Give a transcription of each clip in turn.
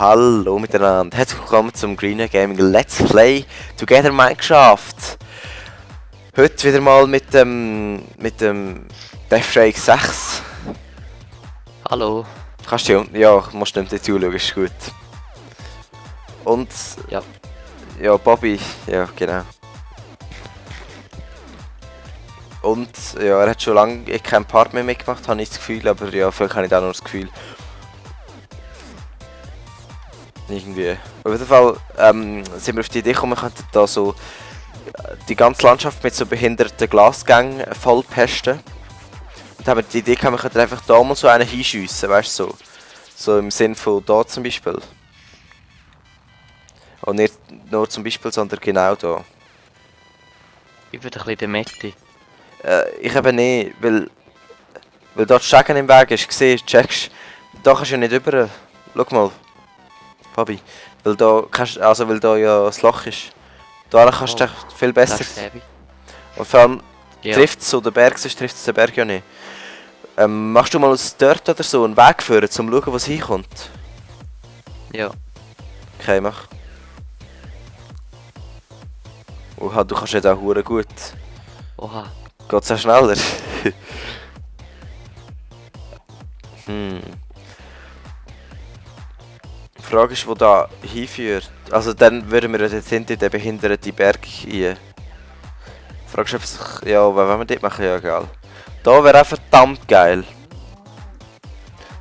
Hallo miteinander, herzlich willkommen zum Greener Gaming Let's Play Together Minecraft. Heute wieder mal mit dem Death Strike 6. Hallo. Kannst du ja, musst nicht zuschauen, ist gut. Und ja, Bobby, ja genau. Und ja, er hat schon lange keinen Part mehr mitgemacht, habe ich das Gefühl, aber ja, vielleicht habe ich da nur das Gefühl. Irgendwie. Auf jeden Fall sind wir auf die Idee gekommen, wir könnten da so die ganze Landschaft mit so behinderten Glasgängen vollpesten. Und haben die Idee gehabt, wir könnten einfach da mal so einen hinschiessen, weißt du, so im Sinn von da zum Beispiel. Und nicht nur zum Beispiel, sondern genau da. Ich würde ein bisschen in der Mitte. Ich eben nicht, weil dort Stegen im Weg ist, siehst, checkst, da kannst du ja nicht rüber. Schau mal. Bobby, weil da ja das Loch ist. Da kannst du viel besser. Und vor allem trifft es so den Berg, sonst trifft es den Berg ja nicht. Machst du mal aus Dirt oder so einen Weg führen, um zu schauen, was hinkommt? Ja. Okay, mach. Oha, du kannst ja da hure gut. Oha. Geht's ja schneller? Die Frage ist, wo da hinführt. Also dann würden wir jetzt hinter den behinderten Berg rein. Fragst du, ob sich... Ja, wenn wir das machen, ja egal. Da wäre auch verdammt geil.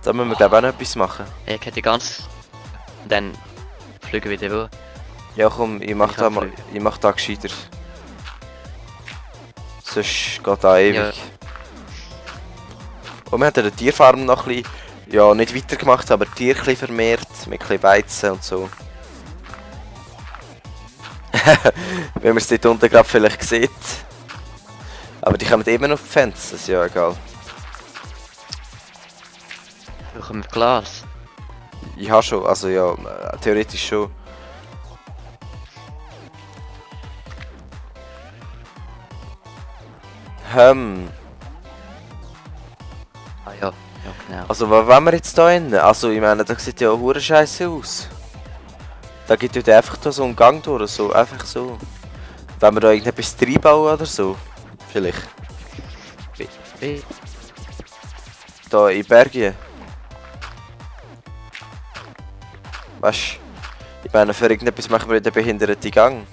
Da müssen wir glaube ich auch noch etwas machen. Ich hätte ganz... Dann fliegen wir wieder wo. Ja komm, ich mach da gescheiter. Sonst geht da ewig. Ja. Und wir haben den Tierfarm noch ein bisschen... Ja, nicht weitergemacht, aber Tiere ein bisschen vermehrt, mit ein bisschen Weizen und so. Wenn man es dort unten gerade vielleicht sieht. Aber die kommen immer auf die Fenster, ist ja egal. Brauchen wir Glas? Ich habe schon, also ja, theoretisch schon. Ah ja, genau. Also was wollen wir jetzt da hin? Also ich meine, da sieht ja auch hure scheiße aus. Da geht ja einfach da so einen Gang durch, so, einfach so. Wenn wir da irgendetwas reinbauen oder so. Vielleicht. Wie? Da in Bergien. Weißt du? Ich meine, für irgendetwas machen wir in den behinderten Gang.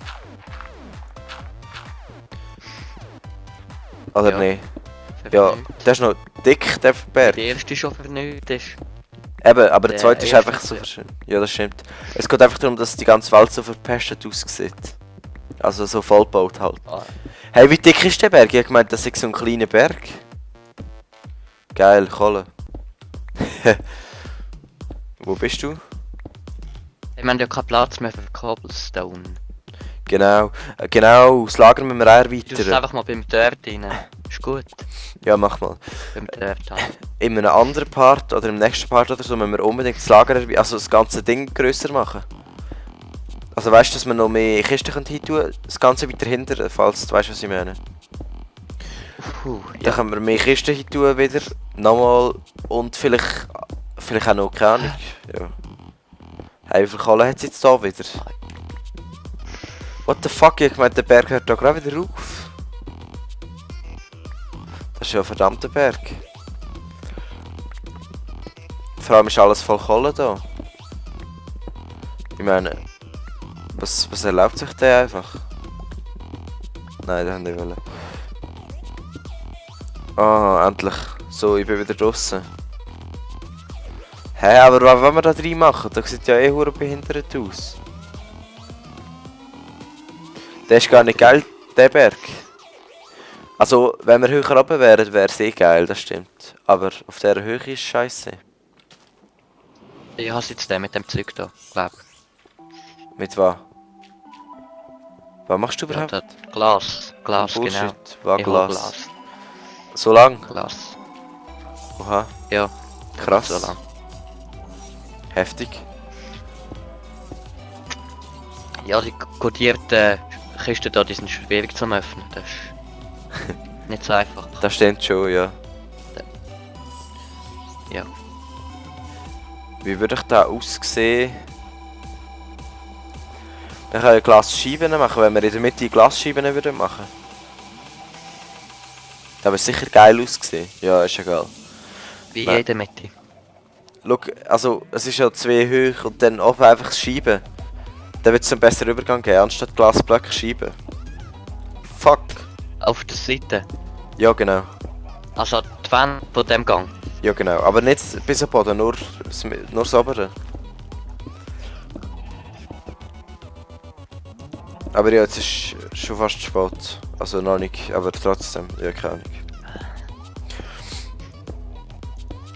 Oder Ja. nicht? Ja, der ist noch dick, der Berg. Der erste schon vernünftig ist. Eben, aber der Der zweite ist erste einfach so Berg. schön. Ja, das stimmt. Es geht einfach darum, dass die ganze Welt so verpestet aussieht. Also so vollgebaut halt. Ah. Hey, wie dick ist der Berg? Ich hab gemeint, das ist so ein kleiner Berg. Geil, Kohle. Wo bist du? Wir haben ja keinen Platz mehr für Cobblestone. Genau, das Lager müssen wir auch Du musst erweitern. einfach mal beim Dirt rein. Ist gut. Ja, mach mal. Beim Dirt halt. In einem anderen Part oder im nächsten Part oder so müssen wir unbedingt das Lager erweitern, also das ganze Ding grösser machen. Also weißt du, dass wir noch mehr Kisten hin tun, das Ganze weiter hinter, falls du weißt, was ich meine. Dann Ja. können wir mehr Kisten hin tun wieder, nochmal und vielleicht auch noch, keine Ahnung. Ja. Hey, wie viel Kohle hat es jetzt da wieder? What the fuck, ich meine, der Berg hört da gerade wieder auf. Das ist ja ein verdammter Berg. Vor allem ist alles voll Kohle da. Ich meine, was erlaubt sich der einfach? Nein, das haben die wollen. Ah, endlich. So, ich bin wieder draussen. Hä, aber was wollen wir da drin machen? Da sieht ja eh hure behindert aus. Der ist gar nicht geil, der Berg. Also, wenn wir höher runter wären, wäre es eh geil, das stimmt. Aber auf dieser Höhe ist scheiße. Ich hasse jetzt den mit dem Zeug da, glaub. Mit was? Was machst du Ja, überhaupt? das Glas, genau. Bullshit, was Ich hol Glas? So lang? Glas. Oha, Ja, krass. so lang. Heftig. Ja, die kodierten Kisten da, die sind schwierig zu öffnen. Das ist nicht so einfach. Das stimmt schon, ja. Ja. Wie würde ich da aussehen, Wir können Glasscheiben machen, wenn wir in der Mitte die Glasscheiben würden machen. Das wäre sicher geil ausgesehen. Ja, ist egal. Wie Nein. jede Mitte. Schau, also es ist ja 2 hoch und dann oben einfach Scheiben. Dann wird es einen besseren Übergang geben, anstatt Glasblöcke Scheiben. Fuck. Auf der Seite. Ja genau. Also die Wände von dem Gang. Ja genau. Aber nicht bis am Boden, nur das obere. Aber ja, jetzt ist schon fast spät. Also noch nicht, aber trotzdem. Ja, keine Ahnung.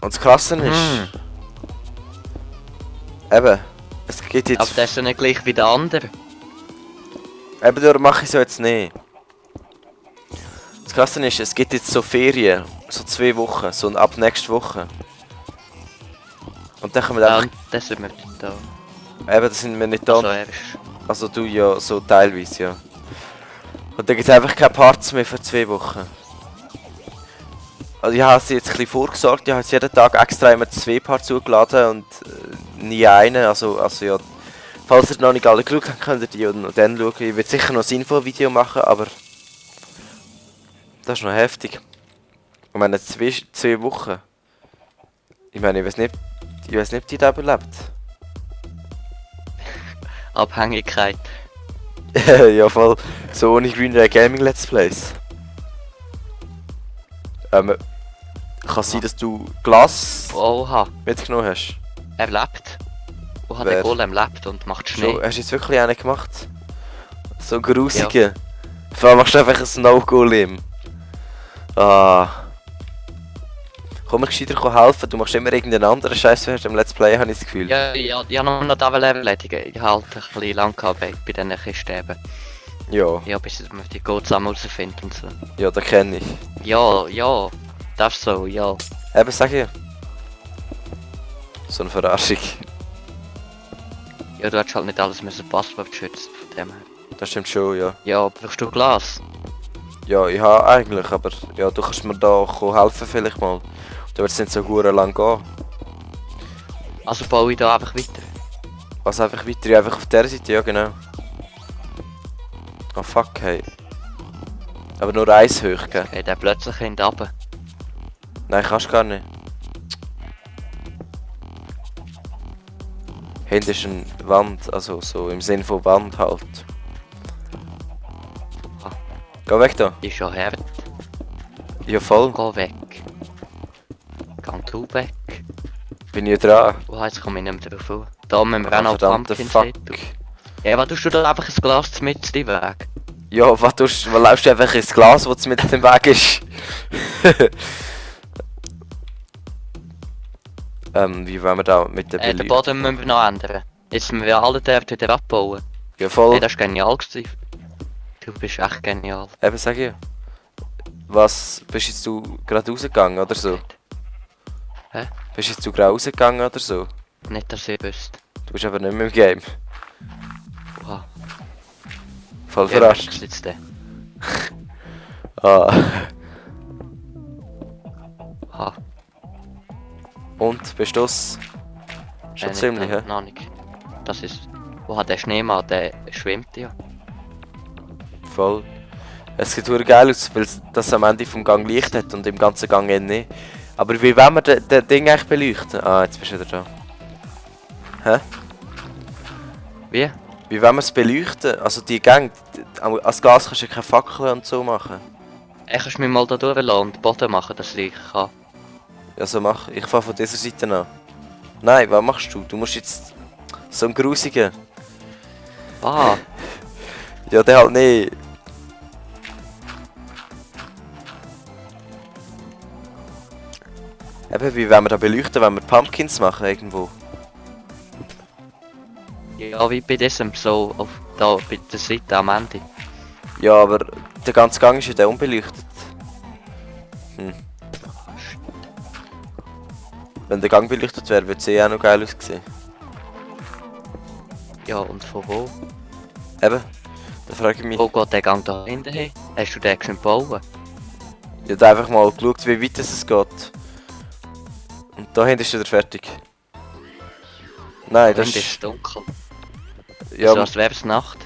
Und das Krasse ist... Eben, es gibt Aber jetzt... das ist ja nicht gleich wie der andere. Eben darum mache ich so jetzt nicht. Das Krasse ist, es gibt jetzt so Ferien, so 2 Wochen, so ab nächste Woche. Und dann können wir Ja, einfach... und das sind wir da. Eben, da sind wir nicht da. Also er ist... Also du ja, so teilweise, ja. Und dann gibt es einfach keine Parts mehr für 2 Wochen. Also ich habe sie jetzt ein bisschen vorgesorgt, ich habe jetzt jeden Tag extra immer 2 Parts zugeladen und nie einen, also ja. Falls ihr noch nicht alle geschaut habt, könnt ihr die noch dann schauen. Ich werde sicher noch ein Info-Video machen, aber... Das ist noch heftig. Ich meine, 2 Wochen. Ich meine, ich weiß nicht, ob die da überlebt. Abhängigkeit. Ja, voll. So ohne Green Ray Gaming Let's Plays. Kann sein, dass du Glas Oha, mitgenommen hast. er lebt. Oha, Wer? der Golem lebt und macht Schnee. Schon, hast du jetzt wirklich einen gemacht? So einen grusigen. Vor allem machst du einfach einen Snow-Golem. Ah. Komm mir gescheiter helfen, du machst immer irgendeinen anderen Scheiß während dem Let's Play, habe ich das Gefühl. Ja, ich habe noch da erledigen. Ich habe halt ein bisschen lang gehabt bei diesen Kisten eben. Ja, Ja, bis man die Code zusammen rausfindet und so. ja, das kenne ich. Ja, das ist so, ja. Eben, sag ich. So eine Verarschung. Ja, du hättest halt nicht alles müssen Passwort schützen, von dem her. Das stimmt schon, ja. Ja, brauchst du Glas? Ja, ich habe eigentlich, aber ja, du kannst mir da helfen vielleicht mal. Da wird es nicht so gut lang gehen. Also baue ich da einfach weiter. Was einfach weiter, ja, einfach auf der Seite, ja genau. Oh fuck, hey. Aber nur eins hoch, gell? Geht der plötzlich hinten runter. Nein, kannst du gar nicht. Hinten ist eine Wand, also so im Sinn von Wand halt. Ah. Geh weg da. Ist ja hart. Ja voll. Geh weg. Gang du weg. Bin ich dran. Oh, jetzt komme ich nicht mehr drauf an. Da müssen wir auch noch Verdammte Pumpkins fuck. hin. Ja, was tust du da einfach ein Glas mit in den Weg? Ja, was läufst du einfach ins Glas, das mit dem Weg ist? Wie wollen wir da mit der Den Beleuchtung? Boden müssen wir noch ändern. Jetzt müssen wir alle dort wieder abbauen. Ja voll. Hey, das war genial gewesen. Du bist echt genial. Eben, sag ich. Was, bist jetzt du gerade rausgegangen oder so? Hä? Bist jetzt du gerade rausgegangen oder so? Nicht, dass ich wüsste. Du bist aber nicht mehr im Game. Oha. Voll Ja, verarscht. was jetzt denn? Ah. Oha. Und, bist du's? Schon ziemlich, hä? Noch nicht. Das ist... Oha, der Schneemann, der schwimmt ja. Voll. Es sieht verdammt geil aus, weil das am Ende vom Gang Licht hat und im ganzen Gang nicht. Aber wie wollen wir den Ding eigentlich beleuchten? Ah, jetzt bist du wieder da. Hä? Wie? Wie wollen wir es beleuchten? Also die Gänge, als Gas kannst du ja keine Fackeln und so machen. Ey, kannst du mich mal da durchlassen und den Boden machen, dass ich kann? Ja, so mach. Ich fange von dieser Seite an. Nein, was machst du? Du musst jetzt so einen grusigen. Ah, Ja, der halt nicht. Eben, wie wollen wir da beleuchten, wenn wir Pumpkins machen irgendwo? ja, wie bei diesem, so auf da bei der Seite am Ende. Ja, aber der ganze Gang ist ja der unbeleuchtet. Wenn der Gang beleuchtet wäre, würde es eh auch noch geil aussehen. Ja, und von wo? Eben, da frage ich mich. Wo geht der Gang da hinten hin? Hast du den schon bauen? Ich habe einfach mal geschaut, wie weit es geht. Und da hinten ist er fertig. Nein, das Hinten ist... ist dunkel. Ja, So als wäre es Nacht.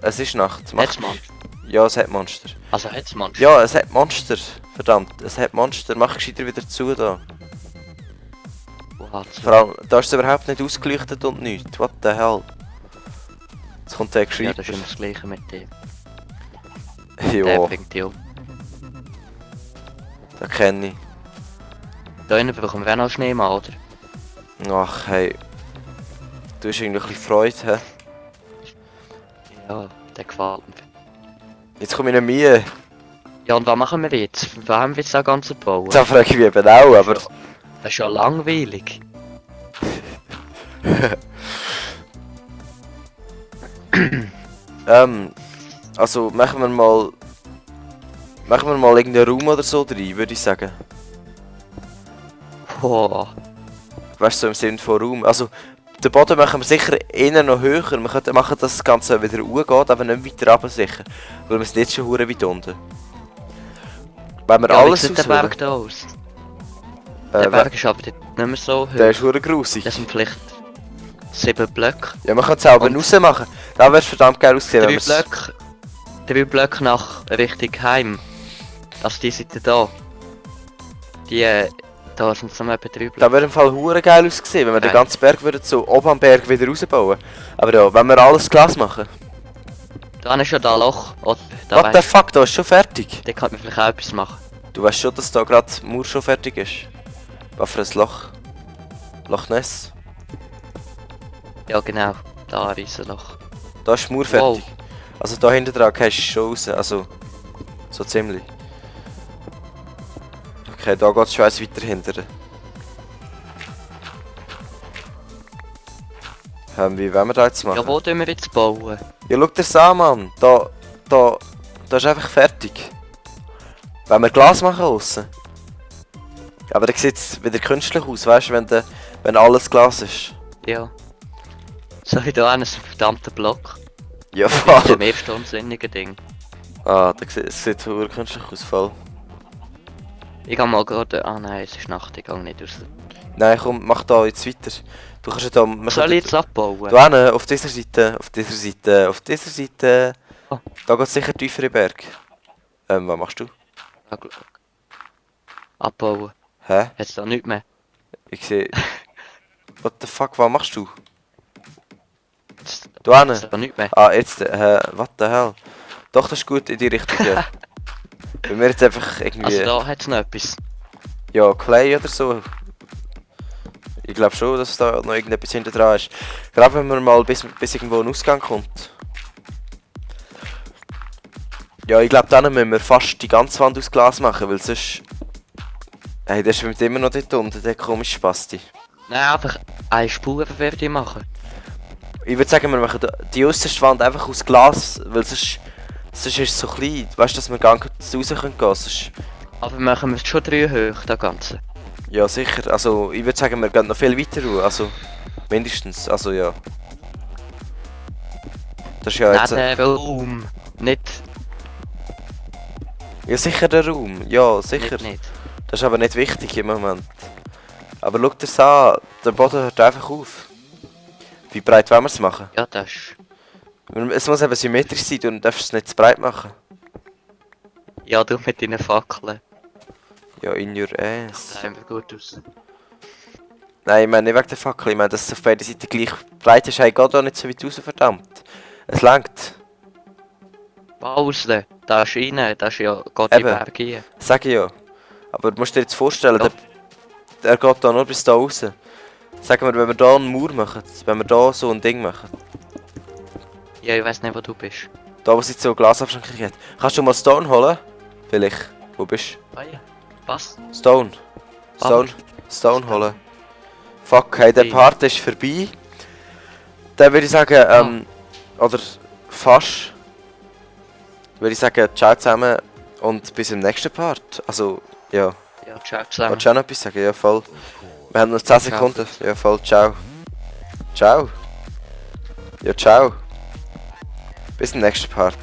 es ist Nacht. Mach. Hat's Monster? Ja, es hat Monster. Also hat's Monster? Ja, es hat Monster. Verdammt, es hat Monster. Mach gescheiter wieder zu da. Wo hat's? Vor allem, da ist es überhaupt nicht ausgeleuchtet und nichts. What the hell? Jetzt kommt der Ja, Geschreiber. das ist immer das gleiche mit dem. Der Ja, bringt die um. das kenne ich. Da innen bekommen wir auch noch Schneemann, oder? Ach hey. Du hast irgendwie ein bisschen Freude, hä? Ja, der gefällt mir. Jetzt komme ich nicht mehr. Ja, und was machen wir jetzt? Wo haben wir jetzt das Ganze bauen? Da frage ich mich eben auch, aber... Das ist ja langweilig. Also machen wir mal... Machen wir mal irgendeinen Raum oder so rein, würde ich sagen. Boah. Weißt du, so im Sinne von Raum. Also, den Boden machen wir sicher eher noch höher. Wir könnten machen, dass das Ganze wieder hochgeht, aber nicht weiter runter sicher. Weil wir sind jetzt schon hure weit unten. Wenn wir Ja, wie alles sieht der ausholen... Berg da aus? Der Berg ist aber nicht mehr so hoch. Der ist hure grusig. Das sind vielleicht 7 Blöcke. Ja, man kann es selber Und- raus machen. Da wäre es verdammt geil aussehen, wenn 3 wir's- Blöcke. 3 Blöcke nach Richtung Heim. Also die Seite da. Die, da sind es noch etwa 3 Blöcke. Da wäre im Fall hure geil ausgesehen, wenn wir den Nein. ganzen Berg würden so oben am Berg wieder rausbauen. Aber ja, wenn wir alles Glas machen. Da ist ja da Loch. Oder, da What the weißt fuck, da ist schon fertig. da kann man vielleicht auch etwas machen. Du weißt schon, dass da gerade die Mauer schon fertig ist. Was für ein Loch? Loch Ness. Ja genau, da ein Riesenloch. Da ist die Mauer fertig. Also da hinten dran gehst du schon raus, also so ziemlich. Okay, da geht es schon eins weiter hinten. Wie wollen wir das jetzt machen? Ja, wo tun wir jetzt bauen? Ja, schau dir das an, Mann. Da ist einfach fertig. Wenn wir Glas machen aussen. Aber dann sieht es wieder künstlich aus, weißt du, wenn alles Glas ist. Ja. So wie da einen verdammten Block. Ja, Mit voll. dem ersten unsinnigen Ding. Ah, es sieht so künstlich aus, voll. Ich kann mal gerade. Ah nein, es ist Nacht, ich gehe nicht raus. Nein, komm, mach da jetzt weiter. Du kannst ja da... wir Soll können- ich jetzt abbauen? Da hinten, auf dieser Seite, auf dieser Seite, auf dieser Seite. Oh. Da geht es sicher tiefer in den Berg. Was machst du? Abbauen. Hä? Jetzt da nichts mehr. Ich sehe... What the fuck, was machst du? Jetzt, Da hinten? jetzt da nichts mehr. Ah, jetzt, what the hell? Doch, das ist gut in die Richtung, ja. Bei mir jetzt einfach irgendwie... Also da hat es noch etwas. Ja, Clay oder so. Ich glaube schon, dass da noch irgendetwas hinter dran ist. Gerade wenn man mal bis irgendwo ein Ausgang kommt. Ja, ich glaube dann müssen wir fast die ganze Wand aus Glas machen, weil sonst... Hey, der schwimmt immer noch dort unten, der komische Spasti. Nein, einfach eine Spur werde ich machen. Ich würde sagen, wir machen die äußerste Wand einfach aus Glas, weil sonst ist es so klein. Weißt du, dass wir gar nicht raus können gehen? Sonst... Aber machen wir es schon 3 hoch, das Ganze. Ja, sicher. Also, ich würde sagen, wir gehen noch viel weiter raus. Also, mindestens. Also, ja. Das ist ja Nein, jetzt... der Raum. Nicht. Ja, sicher der Raum. Ja, sicher. Nicht. Das ist aber nicht wichtig im Moment. Aber schau dir das an. Der Boden hört einfach auf. Wie breit wollen wir es machen? Ja, das ist. Es muss eben symmetrisch sein. Du darfst es nicht zu breit machen. Ja, du mit deinen Fackeln. Ja, in your ass. Das sehen wir gut aus. Nein, ich meine nicht wegen der Fackel. Ich meine, dass es auf beiden Seiten gleich breit ist. Hey, geht da nicht so weit raus, verdammt. Es langt. Pause. Da ist rein, das ist ja geht in die Eben. Berge rein. Sag ich ja. Aber du musst dir jetzt vorstellen, Ja. der geht da nur bis da raus. Sagen wir, wenn wir da einen Mauer machen, wenn wir da so ein Ding machen, Ja, ich weiß nicht, wo du bist. da wo es jetzt so Glasabschränkung hat, kannst du mal Stone holen? Vielleicht. Wo bist Ah ja. Was? du? Stone. Stone. Stone holen. Fuck, hey, der Hey. Part ist vorbei. Dann würde ich sagen, oder fast. Würde ich sagen, ciao zusammen und bis im nächsten Part. Also, ja. Ja, ciao zusammen. Wolltest du auch noch etwas sagen? Ja, voll. Wir haben noch 10 Sekunden. Ja, voll. Ciao. Ciao. Ja, ciao. Bis zum nächsten Part.